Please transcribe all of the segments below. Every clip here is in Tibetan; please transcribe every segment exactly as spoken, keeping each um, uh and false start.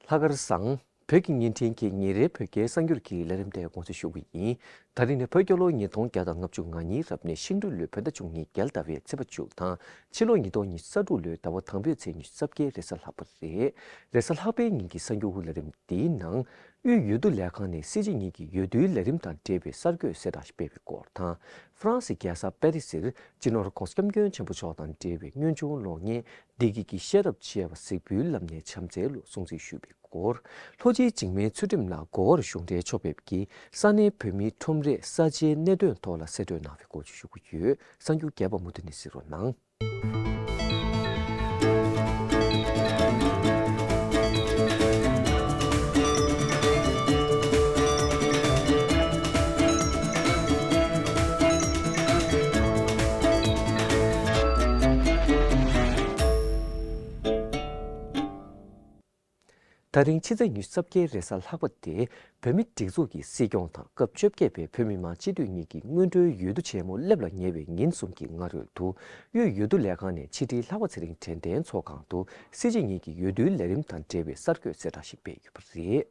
ལྷག་དཀར་བཟང་། བོད་ཀྱི་བརྙན་འཕྲིན་གྱི་ཉིན་རེའི་བོད་སྐད་གསར་འགྱུར་གྱི་ལས་རིམ་དེ་དགོངས་ཚུལ་ཞུ་གི་ཡིན། ད་རིང་ནི་བོད་རྒྱལ་ལོ་ཉིས་སྟོང་བརྒྱ་དང་ལྔ་བཅུ་ང་གཉིས་རབ་གནས་ཤིང་འབྲུག་ལོའི་བོད་ཟླ་བཅུ་གཉིས་རྒྱལ་ཟླ་བའི་ཚེས་པ་བཅུ་དང་། ཕྱི་ལོ་ཉིས་སྟོང་ཉི་ཤུ་རྩ་དྲུག་ལོའི་ཟླ་བ་དང་པོའི་ཚེས་ཉི་ཤུ་རྩ་བརྒྱད་རེས་གཟའ་ལྷག་པ་རེད། རེས་གཟའ་ལྷག་པའི་ཉིན་གྱི་གསར་འགྱུར་ལས་རིམ་འདིའི་ནང་། དབུས་འོས་བསྡུ་ལས་ཁང་ནས་སྲིད་སྤྱི་གཉིས་ཀྱི་འོས་བསྡུའི་ལས་རིམ་དང་འབྲེལ་བའི་གསར་འགོད་གསལ་བསྒྲགས་ཤིག་སྤེལ་བའི་སྐོར་དང་། ཧྥ་རན་སིའི་རྒྱལ་ས་པེ་རི་སིར་སྤྱི་ནོར་༧གོང་ས་༧སྐྱབས་མགོན་ཆེན་པོ་མཆོག་དང་འབྲེལ་བའི་དངོས་བྱུང་གློག་བརྙན་བདེ་སྐྱིད་ཀྱི་ཤེས་རབ་ཅེས་པ་གཟིགས་འབུལ་ལམ་ནས་བྱམས་བརྩེའི་ལུགས་སྲུང་བརྩི་ཞུས་པའི་སྐོར། ལྷོ་སྤྱིའི་འཇིགས་མེད་ཚུལ་ཁྲིམས་ལགས་མགོ་བོར་གཞུང་འབྲེལ་ཕྱོགས་ཕེབས་ཀྱིས་ས་གནས་བོད་མིའི་ཁྲོམ་རའི་ས་ཆའི་གནད་དོན་ཐོག་ལ་གསལ་བསྒྲགས་གནང་བའི་སྐོར་ཞུ་གི་ཡོད། གསར་འགྱུར་རྒྱས་པ་མུ་མཐུད་ནས་གཟིགས་རོགས་གནང་། ད་རིང་ཕྱི་ཚེས་ཉི་ཤུ་རྩ་བརྒྱད་རེས་གཟའ་ལྷག་པ་སྟེ། བོད་མིའི་སྒྲིག་འཛུགས་ཀྱི་སྲིད་སྐྱོང་དང་སྐབས་བཅོ་བརྒྱད་པའི་བོད་མི་མང་སྤྱི་འཐུས་གཉིས་ཀྱི་སྔོན་འགྲོའི་འོས་བསྡུ་ཆེན་མོ་སླེབས་ལ་ཉེ་བའི་ཉིན་གསུམ་གྱི་སྔ་རོལ་དུ། དབུས་འོས་བསྡུ་ལས་ཁང་ནས་ཕྱི་དྲིལ་ལྷག་པ་ཚེ་རིང་དྲན་རྟེན་ཚོགས་ཁང་དུ་སྲིད་སྤྱི་གཉིས་ཀྱི་འོས་བསྡུའི་ལས་རིམ་དང་འབྲེལ་བའི་གསར་འགོད་གསལ་བསྒྲགས་ཤིག་སྤེལ་ཡོད་པ་རེད།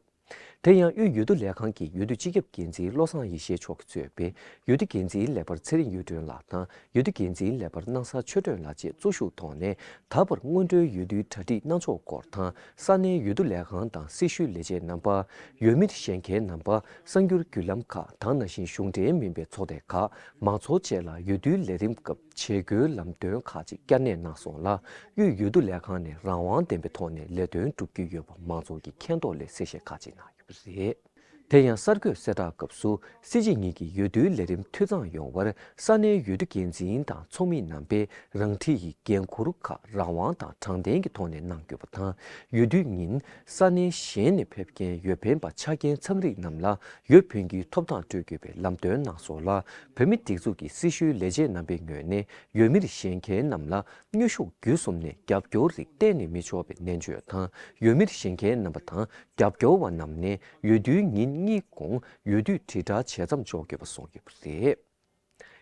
དེ་ཡང་དབུས་འོས་བསྡུ་ལས་ཁང་གི་འོས་བསྡུ་སྤྱི་ཁྱབ་འགན་འཛིན་བློ་བཟང་ཡེ་ཤེས་མཆོག་གིས་གཙོས་པའི་འོས་བསྡུ་འགན་འཛིན་ལས་འཕར་ཚེ་རིང་གཡུ་སྒྲོན་ལགས་དང་། འོས་བསྡུ་འགན་འཛིན་ལས་འཕར་སྣང་ས་ཆོས་སྒྲོན་ལགས་བཅས་གཙོ་བཞུགས་ཐོག་ནས། ད་བར་སྔོན་འགྲོའི་འོས་བསྡུའི་གྲ་སྒྲིག་གནང་ཕྱོགས་སྐོར་དང་། ས་གནས་འོས་བསྡུ་ལས་ཁང་དང་སྲི་ཞུའི་ལས་བྱེད་རྣམ་པ། འོས་མིར་བཞེངས་མཁན་རྣམ་པ། གསར་འགྱུར་བརྒྱུད་ལམ་ཁག་དང་། ནང་བཞིན་གཞུང་འབྲེལ་མིན་པའི་ཚོགས་སྡེ་ཁག་མང་ཚོགས་བཅས་ལ་འོས་བསྡུའི་ལས་རིམ་སྐབས་བྱེད་སྒོའི་ལམ་སྟོན་ཁག་ཅིག་བསྐྱར་ནན་གནང་སོང་ལ། དབུས་འོས་བསྡུ་ལས་ཁང་ནས་རང་དབང་ལྡན་པའི་ཐོག་ནས་ལས་དོན་སྒྲུབ་ཀྱི་ཡོད་པ་མང་ཚོགས་ཀྱིས་མཁྱེན་རྟོགས་སླད་གསལ་བཤད་ཁག་ཅིག་གནང་ཡོད་པ་རེད། དེ་ཡང་གསར་འགོད་གསལ་བསྒྲགས་སྐབས་སུ། སྲིད་སྤྱི་གཉིས་ཀྱི་འོས་བསྡུའི་ལས་རིམ་འཐུས་ཚང་ཡོང་བར། ས་གནས་འོས་བསྡུ་འགན་འཛིན་དང་ཚོགས་མི་རྣམ་པས་རང་འཁྲི་ཡི་འགན་འཁུར་ཁག་རང་དབང་དང་དྲང་བདེན་གྱི་ཐོག་ནས་གནང་དགོས་པ་དང་། འོས་བསྡུའི་ཉིན་ས་གནས་གཞན་ནས་ཕེབས་མཁན་འོས་འཕེན་པ་ཆ་རྐྱེན་ཚང་རིགས་རྣམས་ལ་འོས་འཕེན་རྒྱུའི་ཐོབ་ཐང་སྤྲོད་དགོས་པའི་ལམ་སྟོན་གནང་སོང་ལ། བོད་མིའི་སྒྲིག་འཛུགས་ཀྱི་སྲི་ཞུའི་ལས་བྱེད་རྣམ་པའི་ངོས་ནས་འོས་མིར་བཞེངས་མཁན་རྣམས་ལ་དངོས་ཤུགས་བརྒྱུད་གསུམ་ནས་རྒྱབ་སྐྱོར་རིགས་གཏན་ནས་མི་ཆོག་པའི་ནན་བརྗོད་དང་། འོས་མིར་བཞེངས་མཁན་རྣམ་པ་དང་། རྒྱབ་སྐྱོར་བ་རྣམས་ནས་འོས་བསྡུའི་ཉིན་གཉིས་གོང་འོས་བསྡུ་དྲིལ་བསྒྲགས་བྱས་མཚམས་འཇོག་དགོས་པ་གསུངས་ཡོད་པ་རེད།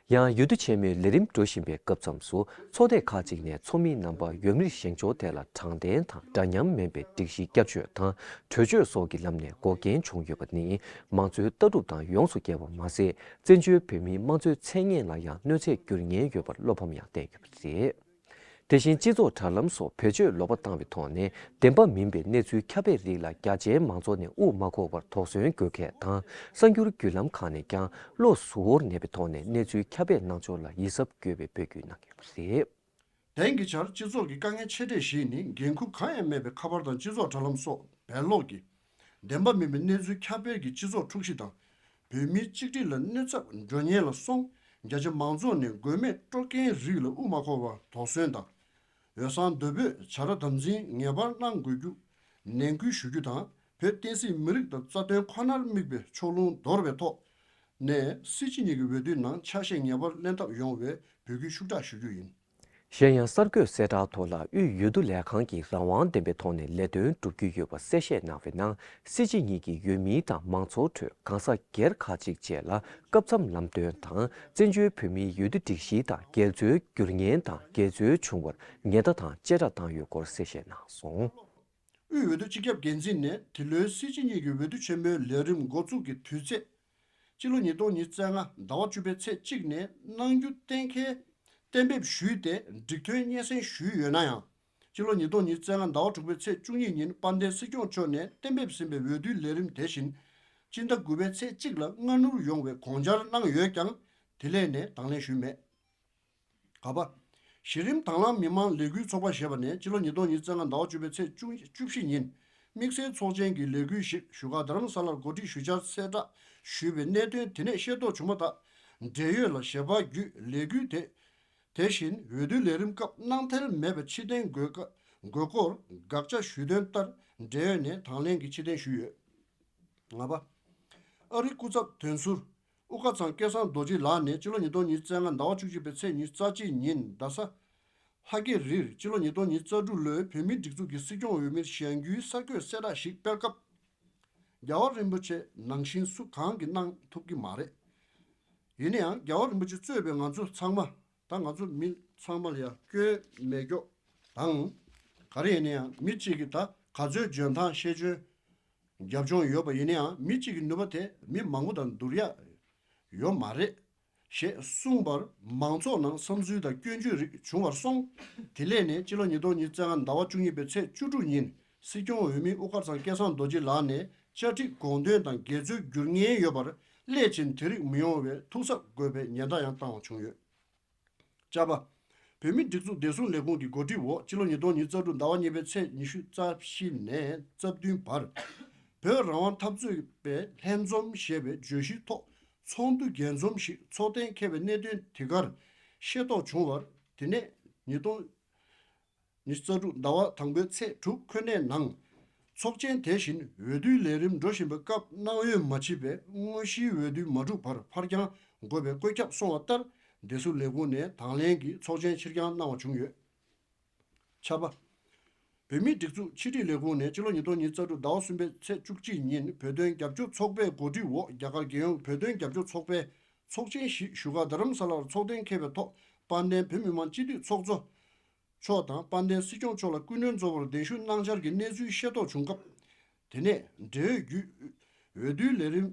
ཡང་འོས་བསྡུ་ཆེན་མོའི་ལས་རིམ་འགྲོ་བཞིན་པའི་སྐབས་མཚམས་སུ། ཚོགས་སྡེ་ཁག་ཅིག་ནས་ཚོགས་མི་རྣམ་པ་འོས་མིར་བཞེངས་ཕྱོགས་ཐད་ལ་དྲང་བདེན་དང་འདྲ་མཉམ་མིན་པའི་སྒྲིག་གཞི་བསྐྱར་བཅོས་དང་གྲོས་ཆོད་སོགས་ཀྱི་ལམ་ནས་འགོག་རྐྱེན་བྱུང་ཡོད་པ་ནི། མང་གཙོའི་ལྟ་གྲུབ་དང་ཡོངས་སུ་འགལ་བ་མ་ཟད། བཙན་བྱོལ་བོད་མིའི་དམངས་གཙོའི་མཚན་སྙན་ལ་ཡང་གནོད་འཚེ་འགྱུར་ཉེན་ཡོད་པར་བློ་ཕམ་ཡང་བསྟན་ཡོད་པ་རེད། དེ་བཞིན་སྤྱི་ཚོགས་དྲ་ལམ་སོགས་བེད་སྤྱོད་ལོག་པ་བཏང་བའི་ཐོག་ནས། བདེན་པ་མིན་པའི་གནས་ཚུལ་ཁྱབ་སྤེལ་རིགས་ལ་རྒྱ་ཆེའི་མང་ཚོགས་ནས་དབུགས་མ་འཁོར་བར་དོགས་ཟོན་དགོས་གལ་དང་། གསར་འགྱུར་བརྒྱུད་ལམ་ཁག་ནས་ཀྱང་བློ་གཟུ་བོར་གནས་པའི་ཐོག་ནས་གནས་ཚུལ་ཁྱབ་སྤེལ་གནང་ཕྱོགས་ལ་ཡིད་གཟབ་དགོས་པའི་འབོད་སྐུལ་གནང་གི་ཡོད་པ་རེད། དེང་གི་ཆར་སྤྱི་ཚོགས་ཀྱི་དཀའ་ངལ་ཆེ་གྲས་ཤིག་ནི། འགན་འཁུར་གང་ཡང་མེད་པའི་ཁ་པར་དང་སྤྱི་ཚོགས་དྲ་ལམ་སོགས་བེད་ལོག་གིས། བདེན་པ་མིན་པའི་གནས་ཚུལ་ཁྱབ་སྤེལ་གྱིས་སྤྱི་ཚོགས་འཁྲུག་གཞི་དང་། བོད་མིའི་གཅིག་སྒྲིལ་ལ་གནོད་ཚབས་འགྲོ་ཉེན་ལ་སོང་། རྒྱ་ཆེ་མང་ཚོགས་ནས་དགོས་མེད་སྤྲོ་སྐྱེན་རིགས་ལ་དབུགས་མ་འཁོར་བར་དོགས་ཟོན་དང་། འོས་བསམ་དོད་པོས་བྱ་ར་དམ་འཛིན་ངེས་པར་གནང་དགོས་རྒྱུ་ནན་སྐུལ་ཞུ་རྒྱུ་དང་། བོད་བསྟན་སྲིད་མི་རིགས་དང་རྩ་དོན་ཁོ་ནར་དམིགས་པའི་ཕྱོགས་ལྷུང་དོར་བའི་ཐོག་ནས་སྲིད་སྤྱི་གཉིས་ཀྱི་འོས་བསྡུའི་ནང་ཆ་ཤས་ངེས་པར་ལེན་ཐབས་ཡོང་བའི་འབོད་སྐུལ་ཤུགས་དྲག་ཞུ་རྒྱུ་ཡིན། གཞན་ཡང་གསར་འགོད་གསལ་བསྒྲགས་ཐོག་ལ། དབུས་འོས་བསྡུ་ལས་ཁང་གིས་རང་དབང་ལྡན་པའི་ཐོག་ནས་ལས་དོན་སྒྲུབ་ཀྱི་ཡོད་པ་གསལ་བཤད་གནང་བའི་ནང་། སྲིད་སྤྱི་གཉིས་ཀྱི་འོས་མི་དང་མང་ཚོགས་ཁྲོད་གང་ཟག་སྒེར་ཁག་ཅིག་བཅས་ལ་སྐབས་མཚམས་ལམ་སྟོན་དང་། བཙན་བྱོལ་བོད་མིའི་འོས་བསྡུ་སྒྲིག་གཞི་དང་འགལ་འཛོལ་འགྱུར་ཉེན་དང་འགལ་འཛོལ་བྱུང་བར་ཉེན་བརྡ་དང་བཅད་ཁྲ་བཏང་ཡོད་སྐོར་གསལ་བཤད་གནང་སོང་། དབུས་འོས་བསྡུ་སྤྱི་ཁྱབ་འགན་འཛིན་ནས་དེ་ལོའི་སྲིད་སྤྱི་གཉིས་ཀྱི་འོས་བསྡུ་ཆེན་མོའི་ལས་རིམ་འགོ་འཛུགས་ཀྱི་དུས་ཚེས། སྤྱི་ལོ་ཉིས་སྟོང་ཉི་ཤུ་རྩ་ལྔ་ཟླ་བ་བཅུ་པའི་ཚེས་གཅིག་ནས་གནང་རྒྱུ་གཏན་འཁེལ་གཏན་འབེབས་ཞུས་ཏེ་སྒྲིག་ཐོན་སྙན་སེང་ཞུས་ཡོད་ན་ཡང་། སྤྱི་ལོ་ཉིས་སྟོང་ཉི་ཤུ་རྩ་ལྔ་ཟླ་བ་དྲུག་པའི་ཚེས་བཅུ་གཉིས་ཉིན་དཔལ་ལྡན་སྲིད་སྐྱོང་མཆོག་ནས་གཏན་འབེབས་ཟིན་པའི་འོས་བསྡུའི་ལས་རིམ་དེ་བཞིན་སྤྱི་ཟླ་དགུ་པའི་ཚེས་གཅིག་ལ་སྔ་སྣུར་ཡོང་བའི་དགོངས་འཆར་གནང་ཡོད་ཀྱང་དེ་ལས་ནས་དང་ལེན་ཞུས་མེད། ག་པ། གཞི་རིམ་དང་བླངས་མི་མང་ལས་འགུལ་ཚོགས་པ་ཞེས་པ་ནས་སྤྱི་ལོ་ཉིས་སྟོང་ཉི་ཤུ་རྩ་ལྔ་ཟླ་བ་བཅུ་པའི་ཚེས་བཅུ་བཅུ་བཞི་ཉིན་དམིགས་བསལ་ཚོགས་ཆེན་གྱི་ལས་འགུལ་ཞིག་བཞུགས་སྒར་རྡ་རམ་ས་ལར་གོ་སྒྲིག་ཞུ་འཆར་གསལ་བསྒྲགས་ཞུས་པའི་གནད་དོན་དེ་ནས་ཤེས་རྟོགས་བྱུང་མ་ཐག་འབྲེལ་ཡོད་ལ་ཞལ་པར་བརྒྱུད་ལས་འགུལ་དེ། དེ་བཞིན་འོས་བསྡུའི་ལས་རིམ་སྐབས་གནང་ཐལ་མེད་པའི་ཕྱིར་འཐེན་དགོས་ཀ་དགོས་སྐོར་དགག་བྱ་ཞུས་དོན་ལྟར་འབྲེལ་ཡོད་ནས་དང་ལེན་གྱི་ཕྱིར་འཐེན་ཞུས་ཡོད། ལྔ་པ། ཨ་རིའི་སྐུ་ཚབ་དོན་ཟུར། དབུ་དཀར་ཚང་སྐལ་བཟང་རྡོ་རྗེ་ལགས་ནས་སྤྱི་ལོ་ཉིས་སྟོང་ཉི་ཤུ་རྩ་ལྔ་ཟླ་བ་བཅུ་གཅིག་པའི་ཚེས་ཉི་ཤུ་རྩ་གཅིག་ཉིན་རྡ་ས་ལྷ་སྐྱིད་རིར་སྤྱི་ལོ་ཉིས་སྟོང་ཉི་ཤུ་རྩ་དྲུག་ལོའི་བོད་མིའི་སྒྲིག་འཛུགས་ཀྱི་སྲིད་སྐྱོང་འོས་མིར་བཞེངས་རྒྱུའི་གསར་འགོད་གསལ་བསྒྲགས་ཤིག་སྤེལ་སྐབས། རྒྱལ་བ་རིན་པོ་ཆེ་ནང་བཞིན་སུ་གང་གིས་གནང་ཐུབ་ཀྱི་མ་རེད། ཡིན་ན་ཡང་རྒྱལ་བ་རིན་པོ་ཆེ་གཙོས་པའི་ང་ཚོ་ཚང་མ། ད་ང་ཚོ་མི་ཚང་མ་ལ་ཡང་སྐྱོན་མེད་སྐྱོ་དང་། ག་རེ་ཡིན་ན་ཡང་མི་གཅིག་གིས་ད་ ག་ཚོད་འཇོན་ཐང་ཤེས་འཇོན་རྒྱབ་ལྗོངས་ཡོད་པ་ཡིན་ན་ཡང་མི་གཅིག་གི་ནུས་པ་དེ་མི་མང་པོ་དང་བསྡུར་ཡ་ཡོད་མ་རེད། ཞེས་གསུངས་པར་མང་ཚོགས་ནང་བསམ་ཚུལ་དང་སྐྱོན་བརྗོད་རིགས་བྱུང་བར་སོང་། དེ་ལས་ནས་སྤྱི་ལོ་ཉིས་སྟོང་ཉི་ཤུ་རྩ་ལྔ་ཟླ་བ་བཅུ་གཉིས་པའི་ཚེས་བཅུ་དྲུག་ཉིན་སྲིད་སྐྱོང་འོས་མི་དབུ་དཀར་ཚང་སྐལ་བཟང་རྡོ་རྗེ་ལགས་ནས་བཅའ་ཁྲིམས་དགོངས་དོན་དང་འགལ་འཛོལ་འགྱུར་ཉེན་ཡོད་པར་སླད་ཕྱིན་དེ་རིགས་མི་ཡོང་བའི་ཐུགས་གཟབ་དགོས་པའི་ཉེན་བརྡ་ཡང་བཏང་བ་བྱུང་ཡོད། བཅའ་པ། བོད་མིའི་སྒྲིག་འཛུགས་བདེ་སྲུང་ལས་ཁུངས་ཀྱི་གོ་སྒྲིག་འོག་སྤྱི་ལོ་ཉིས་སྟོང་ཉི་ཤུ་རྩ་དྲུག་ཟླ་བ་གཉིས་པའི་ཚེས་ཉི་ཤུ་རྩ་བཞི་ནས་རྩ་བདུན་བར། བོད་རང་དབང་འཐབ་རྩོད་པའི་ལྷན་འཛོམས་ཞེས་པའི་བརྗོད་གཞིའི་ཐོག་ཚོགས་འདུ་རྒྱས་འཛོམས་ཤིག་ཚོགས་གཏན་འཁེལ་བའི་གནད་དོན་དེ་གར་ཤེས་རྟོགས་བྱུང་བར། དེ་ནས་ཉིས་སྟོང་ཉི་ཤུ་རྩ་དྲུག་ཟླ་བ་དང་པོའི་ཚེས་དྲུག་ཁོ་ནའི་ནང་། ཚོགས་ཆེན་དེ་བཞིན་འོས་བསྡུའི་ལས་རིམ་འགྲོ་བཞིན་པའི་སྐབས་གནང་འོས་མ་མཆིས་པའི་དངོས་གཞིའི་འོས་བསྡུ་མ་གྲུབ་བར་ཕར་འགྱངས་དགོས་པའི་བཀོད་ཁྱབ་སོང་བ་ལྟར་བདེ་སྲུང་ལས་ཁུངས་ནས་དང་ལེན་གྱིས་ཚོགས་ཆེན་ཕྱིར་འགྱངས་གནང་བ་བྱུང་ཡོད། ཆ་པ། བོད་མིའི་སྒྲིག་འཛུགས་ཕྱི་དྲིལ་ལས་ཁུངས་ནས་སྤྱི་ལོ་ཉིས་སྟོང་ཉི་ཤུ་རྩ་དྲུག་ཟླ་བ་གསུམ་པའི་ཚེས་བཅུ་གཅིག་ཉིན་བོད་དོན་རྒྱབ་སྐྱོར་ཚོགས་པའི་གོ་སྒྲིག་འོག་རྒྱ་གར་རྒྱལ་ཡོངས་བོད་དོན་རྒྱབ་སྐྱོར་ཚོགས་པའི་ཚོགས་ཆེན་ཞིག་བཞུགས་སྒར་རྡ་རམ་ས་ལར་ཚོགས་གཏན་འཁེལ་བའི་ཐོག་དཔལ་ལྡན་བོད་མི་མང་སྤྱི་འཐུས་ཚོགས་གཙོ་མཆོག་དང་དཔལ་ལྡན་སྲིད་སྐྱོང་མཆོག་ལ་སྐུ་མགྲོན་གཙོ་བོར་གདན་ཞུ་གནང་འཆར་གྱི་གནས་ཚུལ་ཤེས་རྟོགས་བྱུང་སྐབས། དེ་ནས་འབྲེལ་ཡོད་བརྒྱུད་འོས་བསྡུའི་ལས་རིམ་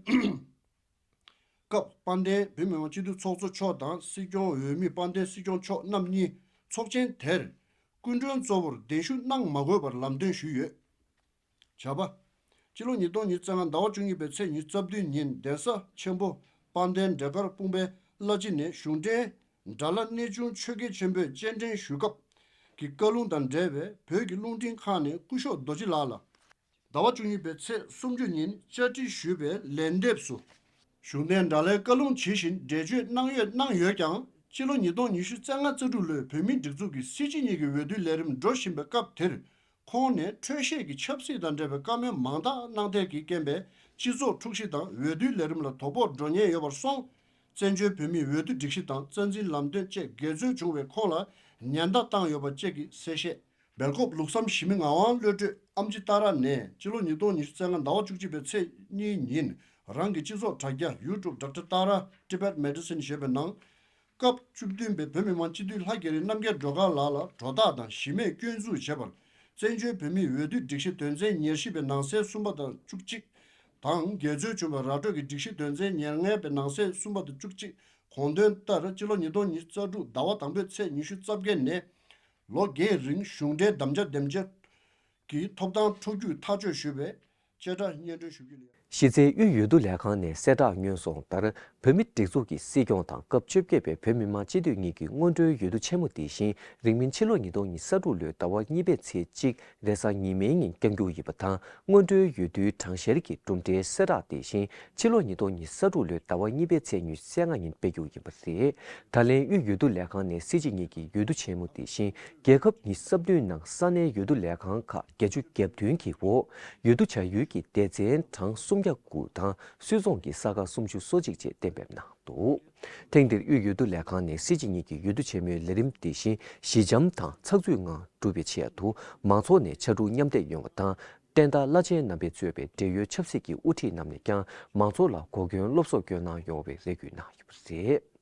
སྐབས་དཔལ་ལྡན་བོད་མི་མང་སྤྱི་འཐུས་ཚོགས་གཙོ་མཆོག་དང་སྲིད་སྐྱོང་འོས་མི་དཔལ་ལྡན་སྲིད་སྐྱོང་མཆོག་རྣམ་གཉིས་ཚོགས་ཆེན་དེར་སྐུ་མགྲོན་གཙོ་བོར་གདན་ཞུ་གནང་མ་དགོས་པར་ལམ་སྟོན་ཞུས་ཡོད། བྱ་བ། སྤྱི་ལོ་ཉིས་སྟོང་ཉི་ཤུ་རྩ་ལྔ་ཟླ་བ་བཅུ་གཉིས་པའི་ཚེས་ཉི་ཤུ་རྩ་བདུན་ཉིན་གདན་ས་ཆེན་པོ་དཔལ་ལྡན་འབྲས་དཀར་སྤུངས་པའི་བླ་སྤྱི་ནས་གཞུང་འབྲེལ་དགྲ་ལྷ་གནས་ཆུང་ཆོས་རྒྱལ་ཆེན་པོས་སྤྱན་འདྲེན་ཞུས་སྐབས་ཀྱི་བཀའ་ལུང་དང་འབྲེལ་བའི་བོད་ཀྱི་རླུང་འཕྲིན་ཁང་ནས་སྐུ་ཞབས་རྡོ་རྗེ་ལགས་ལ། ཟླ་བ་བཅུ་གཉིས་པའི་ཚེས་སུམ་ཅུ་ཉིན་བཅར་འདྲི་ཞུས་པའི་ལན་འདེབས་སུ། གཞུང་འབྲེལ་དགྲ་ལྷའི་བཀའ་ལུང་ཇི་བཞིན་འགྲེལ་བརྗོད་གནང་ཡོད་གནང་ཡོད་ཀྱང་སྤྱི་ལོ་ཉིས་སྟོང་ཉི་ཤུ་རྩ་ལྔ་རྩ་དྲུག་ལོའི་བོད་མིའི་སྒྲིག་འཛུགས་ཀྱི་སྲིད་སྤྱི་གཉིས་ཀྱི་འོས་བསྡུའི་ལས་རིམ་འགྲོ་བཞིན་པའི་སྐབས་དེར། ཁོང་ནས་འཕྲོས་བཤད་ཀྱི་ཆབ་སྲིད་དང་འབྲེལ་བའི་བཀའ་མོལ་མང་དག་གནང་ཐད་ཀྱི་རྐྱེན་པས་སྤྱི་ཚོགས་འཁྲུག་གཞི་དང་འོས་བསྡུའི་ལས་རིམ་ལ་དོ་ཕོག་འགྲོ་ཉེན་ཡོད་པར་སོང་། བཙན་བྱོལ་བོད་མིའི་འོས་བསྡུ་སྒྲིག་གཞི་དང་རྩ་འཛིན་ལམ་སྟོན་བཅས་འགལ་འཛོལ་བྱུང་བའི་ཁོང་ལ་ཉེན་བརྡ་བཏང་ཡོད་པ་བཅས་ཀྱི་གསལ་བཤད། སྦེལ་ཀོབ་ལུགས་བསམ་ཞི་མི་ངག་དབང་བློ་གྲོས་ཨམ་ཆི་ཏཱ་ར་ནས་སྤྱི་ལོ་ཉིས་སྟོང་ཉི་ཤུ་རྩ་ལྔ་ཟླ་བ་བཅུ་གཅིག་པའི་ཚེས་གཉིས་ཉིན་རང་གི་སྤྱི་ཚོགས་དྲ་རྒྱ་YouTube Doctor Tara Tibet Medicine ཞེས་པའི་ནང་། སྐབས་བཅུ་བདུན་པའི་བོད་མི་མང་སྤྱི་འཐུས་ལྷ་རྒྱ་རི་རྣམ་རྒྱལ་སྒྲོལ་དཀར་ལགས་ལ་སྒྲོ་བཏགས་དང་གཞི་མེད་སྐྱོན་འཛུགས་བྱས་པར། བཙན་བྱོལ་བོད་མིའི་འོས་བསྡུ་སྒྲིག་གཞི་དོན་ཚན་ཉེར་བཞི་པའི་ནང་གསེས་གསུམ་པ་དང་བཅུ་གཅིག་དང་འགལ་འཛོལ་བྱུང་བའི་ར་སྤྲོད་ཀྱི་སྒྲིག་གཞི་དོན་ཚན་ཉེར་ལྔ་པའི་ནང་གསེས་གསུམ་པ་དང་བཅུ་གཅིག་དགོངས་དོན་ལྟར་སྤྱི་ལོ་ཉིས་སྟོང་ཉི་ཤུ་རྩ་དྲུག་ཟླ་བ་དང་པོའི་ཚེས་ཉི་ཤུ་རྩ་བརྒྱད་ནས་ལོ་འགའི་རིང་གཞུང་འབྲེལ་དམ་བཅའ་འདེམས་བྱ་གི་ཐོབ་ཐང་འཕྲོ་རྒྱུག་ཐག་གཅོད་ཞུས་པའི་བཅད་ཁྲ་སྙན་སྒྲོན་ཞུ་རྒྱུ་ལས། གཞི་རྩའི་དབུས་འོས་བསྡུ་ལས་ཁང་ནས་གསལ་བསྒྲགས་སྔོན་སོང་ལྟར། བོད་མིའི་སྒྲིག་འཛུགས་ཀྱི་སྲིད་སྐྱོང་དང་སྐབས་བཅོ་བརྒྱད་པའི་བོད་མི་མང་སྤྱི་འཐུས་གཉིས་ཀྱི་སྔོན་འགྲོའི་འོས་བསྡུ་ཆེན་མོ་དེ་བཞིན་རིང་མིན་ཕྱི་ལོ་ཉིས་སྟོང་ཉི་ཤུ་རྩ་དྲུག་ལོའི་ཟླ་བ་གཉིས་པའི་ཚེས་གཅིག་རེས་གཟའ་ཉི་མའི་ཉིན་བསྐྱང་རྒྱུ་ཡིན་པ་དང་། སྔོན་འགྲོའི་འོས་བསྡུའི་གྲངས་བཤེར་གྱི་གྲུབ་འབྲས་གསལ་བསྒྲགས་དེ་བཞིན་ཕྱི་ལོ་ཉིས་སྟོང་ཉི་ཤུ་རྩ་དྲུག་ལོའི་ཟླ་བ་གཉིས་པའི་ཚེས་ཉི་ཤུ་རྩ་ལྔ་ཉིན་སྤེལ་རྒྱུ་ཡིན་པ་རེད། ད་ལན་དབུས་འོས་བསྡུ་ལས་ཁང་ནས་སྲིད་སྤྱི་གཉིས་ཀྱི་འོས་བསྡུ་ཆེན་མོ་དེ་བཞིན་རྒྱལ་ཁབ་ཉི་ཤུ་རྩ་བདུན་ནང་ས་གནས་འོས་བསྡུ་ལས་ཁང་ཁག་བརྒྱད་ཅུ་གྱ་བདུན་གྱི་འོག་འོས་བསྡུ་བྱ་ཡུལ་གྱི་སྡེ་ཚན་གྲངས་སུམ་བརྒྱ་དགུ་དང་སུད་ཚོང་གི་ས་ཁག་སུམ་ཅུ་སོ་གཅིག་བཅས་གཏན་འབེབས་གནང་འདུག་ཐེངས་འདིར་དབུས་འོས་བསྡུ་ལས་ཁང་ནས་སྲིད་སྤྱི་གཉིས་ཀྱི་འོས་བསྡུ་ཆེན་མོའི་ལས་རིམ་དེ་བཞིན་ཞི་འཇམ་དང་ཚགས་ཚུད་ངང་འགྲུབ་པའི་ཆེད་དུ་མང་ཚོགས་ནས་ཕྱར་གྲུ་མཉམ་འདེགས་ཡོང་བ་དང་། བསྟན་བདག་བླ་ཆེན་རྣམ་པས་གཙོས་པའི་འབྲེལ་ཡོད་ཆབ་སྲིད་ཀྱི་དབུ་ཁྲིད་རྣམས་ནས་ཀྱང་མང་ཚོགས་ལ་གོ་སྐོན་སློབ་གསོ་སྐྱོན་གནང་ཡོང་བའི་རེ་སྐུལ་གནང་ཡོད་པ་རེད།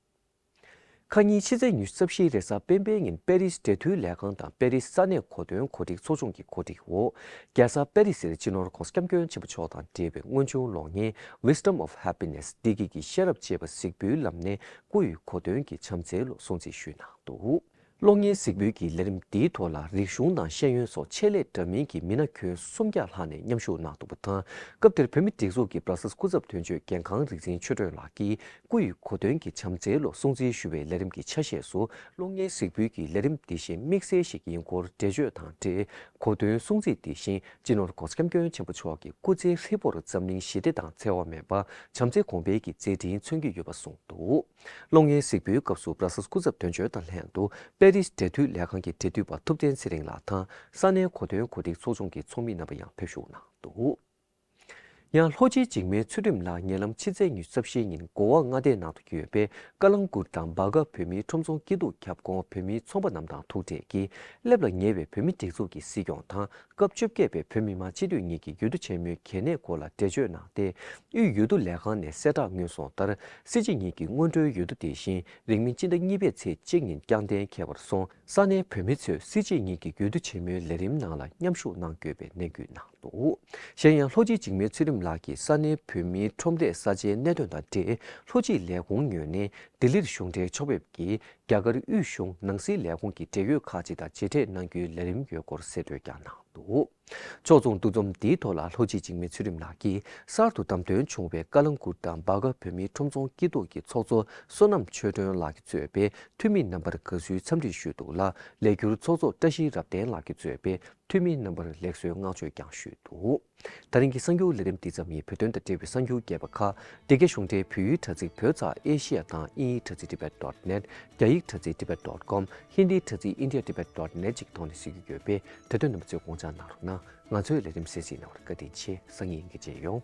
ཁ་ཉིན་ཕྱི་ཚེས་ཉི་ཤུ་རྩ་བཞིའི་རེས་གཟའ་སྤེན་པའི་ཉིན་པེ་རིས་འབྲེལ་མཐུད་ལས་ཁང་དང་པེ་རིས་ས་གནས་གོ་སྟོན་གོ་སྒྲིག་ཚོགས་ཆུང་གི་གོ་སྒྲིག་འོག་རྒྱལ་ས་པེ་རི་སིར་སྤྱི་ནོར་༧གོང་ས་༧སྐྱབས་མགོན་ཆེན་པོ་མཆོག་དང་འབྲེལ་བའི་དངོས་བྱུང་གློག་བརྙན་Wisdom of Happiness བདེ་སྐྱིད་ཀྱི་ཤེས་རབ་ཅེས་པ་གཟིགས་འབུལ་ལམ་སྣེ་སྐུ་ཡི་གོ་སྟོན་གྱི་བྱམས་བརྩེ་ལོ་སྲུང་བརྩི་ཞུས་གནང་འདུག་གློག་བརྙན་གཟིགས་འབུལ་གྱི་ལས་རིམ་འདིའི་ཐོག་ལ་རིག་གཞུང་དང་ཤེས་ཡོན་སོགས་ཆེད་ལས་འདྲ་མིན་གྱི་མི་སྣ་ཁྱོན་སུམ་བརྒྱ་ལྷག་ནས་མཉམ་ཞུགས་གནང་འདུག་པ་དང་། སྐབས་དེར་བོད་མིའི་སྒྲིག་འཛུགས་ཀྱི་བྷ་ར་སལ་སྐུ་ཚབ་དོན་གཅོད་རྒན་ཁང་རིག་འཛིན་ཆོས་སྒྲོན་ལགས་ཀྱིས་སྐུ་ཡི་གོ་སྟོན་གྱི་བྱམས་བརྩེའི་ལོ་སྲུང་བརྩི་ཞུ་བའི་ལས་རིམ་གྱི་ཆ་ཤས་སུ་གློག་བརྙན་གཟིགས་འབུལ་གྱི་ལས་རིམ་དེ་བཞིན་དམིགས་བསལ་ཞིག་ཡིན་སྐོར་འགྲེལ་བརྗོད་དང་འབྲེལ་གོ་སྟོན་སྲུང་བརྩི་དེ་བཞིན་སྤྱི་ནོར་༧གོང་ས་༧སྐྱབས་མགོན་ཆེན་པོ་མཆོག་གི་སྐུ་ཚེ་ཧྲིལ་པོར་འཛམ་གླིང་ཞི་བདེ་དང་འཚེ་བ་མེད་པ་བྱམས་བརྩེ་གོང་འཕེལ་གྱི་མཛད་འཕྲིན་མཚོན་གྱི་ཡོད་པ་གསུངས་འདུག་གློག་བརྙན་གཟིགས་འབུལ་སྐབས་སུ་བྷ་ར་སལ་སྐུ་ཚབ་དོན་གཅོད་དང་ལྷན་དུ་པེ་རིས་འབྲེལ་མཐུད་ལས་ཁང་གི་འབྲེལ་མཐུད་པ་ཐུབ་བསྟན་ཚེ་རིང་ལགས་དང་ས་གནས་གོ་སྟོན་གོ་སྒྲིག་ཚོགས་ཆུང་གི་ཚོགས་མི་རྣམ་པ་ཡང་ཕེབས་ཞུགས་གནང་འདུག་ཡང་ལྷོ་སྤྱི་འཇིགས་མེད་ཚུལ་ཁྲིམས་ལགས་ཉེ་ལམ་ཕྱི་ཚེས་ཉི་ཤུ་རྩ་བཞིའི་ཉིན་གོ་ཝ་མངའ་སྡེའི་ནང་དུ་ཡོད་པའི་ཀ་ལང་གུར་དང་སྦ་ག་བོད་མིའི་ཁྲོམ་ཚོང་སྐྱིད་སྡུག་ཁྱབ་ཁོངས་བོད་མིའི་ཚོང་པ་རྣམས་དང་ཐུག་འཕྲད་ཀྱིས་སླེབས་ལ་ཉེ་བའི་བོད་མི་སྒྲིག་འཛུགས་ཀྱི་སྲིད་སྐྱོང་དང་སྐབས་བཅོ་བརྒྱད་པའི་བོད་མི་མང་སྤྱི་འཐུས་གཉིས་ཀྱི་འོས་བསྡུ་ཆེན་མོའི་གལ་གནད་སྐོར་ལ་འགྲེལ་བརྗོད་གནང་སྟེ། དབུས་འོས་བསྡུ་ལས་ཁང་ནས་གསལ་བསྒྲགས་སྔོན་སོང་ལྟར་སྲིད་སྤྱི་གཉིས་ཀྱི་སྔོན་འགྲོའི་འོས་བསྡུ་དེ་བཞིན་རིང་མིན་སྤྱི་ཟླ་གཉིས་པའི་ཚེས་གཅིག་ཉིན་བསྐྱངས་གཏན་འཁེལ་བར་སོང་། ས་གནས་བོད་མི་ཚོས་སྲིད་སྤྱི་གཉིས་ཀྱི་འོས་བསྡུ་ཆེན་མོའི་ལས་རིམ་ནང་ལ་མཉམ་ཞུགས་གནང་དགོས་པའི་གནད་བསྐུལ་གནང་འདུག་གཞན་ཡང་ལྷོ་སྤྱི་འཇིགས་མེད་ཚུལ་ཁྲིམས་ལགས་ཀྱིས་ས་གནས་བོད་མིའི་ཁྲོམ་རའི་ས་ཆའི་གནད་དོན་དང་འབྲེལ་ལྷོ་སྤྱིའི་ལས་ཁུངས་ངོས་ནས་ལྡི་ལིར་གཞུང་འབྲེལ་ཕྱོགས་ཕེབས་ཀྱིས་རྒྱ་གར་དབུས་གཞུང་ནང་སྲིད་ལས་ཁུངས་ཀྱི་འབྲེལ་ཡོད་ཁག་ཅིག་དང་མཇལ་འཕྲད་གནང་རྒྱུའི་ལས་རིམ་ཡོད་སྐོར་གསལ་སྟོན་ཀྱང་གནང་འདུག་ཕྱོགས་མཚུངས་འདུ་འཛོམས་འདིའི་ཐོག་ལ་ལྷོ་སྤྱི་འཇིགས་མེད་ཚུལ་ཁྲིམས་ལགས་ཀྱིས་གསར་དུ་བདམས་ཐོན་བྱུང་བའི་ཀ་ལང་གུར་དང་སྦ་ག་བོད་མིའི་ཁྲོམ་ཚོང་སྐྱིད་སྡུག་གི་ཚོགས་གཙོ་བསོད་ནམས་ཆོས་སྒྲོན་ལགས་ཀྱིས་གཙོས་པའི་འཐུས་མི་རྣམ་པར་དགའ་བསུའི་འཚམས་འདྲི་ཞུས་འདུག་ལ། ལས་འཁྱུར་ཚོགས་གཙོ་བཀྲ་ཤིས་རབ་བརྟན་ལགས་ཀྱིས་གཙོས་པའི་འཐུས་མི་རྣམ་པར་ལེགས་གསོའི་བསྔགས་བརྗོད་ཀྱང་ཞུས་འདུག་ད་རིང་གི་གསར་འགྱུར་ལས་རིམ་འདི་ཙམ་ཡིན། བོད་དོན་དང་འབྲེལ་བའི་གསར་འགྱུར་རྒྱས་པ་ཁག་འདི་གའི་གཞུང་འབྲེལ་བོད་ཡིག་དྲ་ཚིགས་བོད་ཙ་ཨེ་ཤི་ཡ་དང་དབྱིན་ཡིག་དྲ་ཚིགས་tibet dot net། རྒྱ་ཡིག་དྲ་ཚིགས་tibet dot com། ཧིན་དིའི་དྲ་ཚིགས་india tibet dot net ཅིག་ཐོག་ནས་གཟིགས་རྒྱུ་ཡོད་པས། དེ་དོན་རྣམ་པ་ཚོས་དགོངས་འཇགས་གནང་རོགས་གནང་། ང་ཚོའི་ལས་རིམ་གསན་གཟིགས་གནང་བར་བཀའ་དྲིན་ཆེ། སང་ཉིན་ཡིན་གྱི་མཇལ་ཡོང་།